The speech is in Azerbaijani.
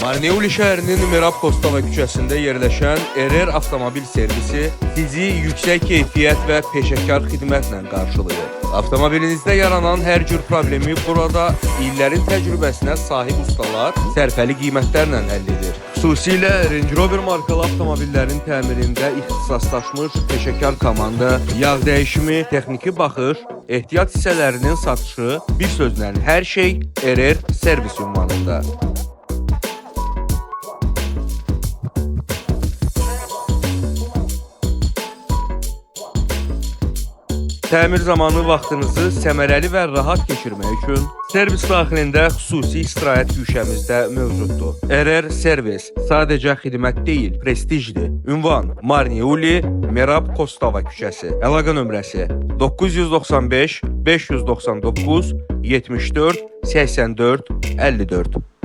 Marneuli şəhərinin Merab Kostava küçəsində yerləşən RR Avtomobil Servisi sizi yüksək keyfiyyət və peşəkar xidmətlə qarşılayır. Avtomobilinizdə yaranan hər cür problemi burada illərin təcrübəsinə sahib ustalar sərfəli qiymətlərlə həll edir. Xüsusilə Range Rover markalı avtomobillərin təmirində ixtisaslaşmış peşəkar komanda, yağ dəyişimi, texniki baxış, ehtiyat hissələrinin satışı, bir sözlə hər şey RR Servis ünvanında. Təmir zamanı vaxtınızı səmərəli və rahat keçirmək üçün servis daxilində xüsusi istirahət güşəmiz də mövcuddur. RR Servis sadəcə xidmət deyil, prestijdir. Ünvan: Marneuli, Merab Kostava küçəsi. Əlaqə nömrəsi: 995 599 74 84 54.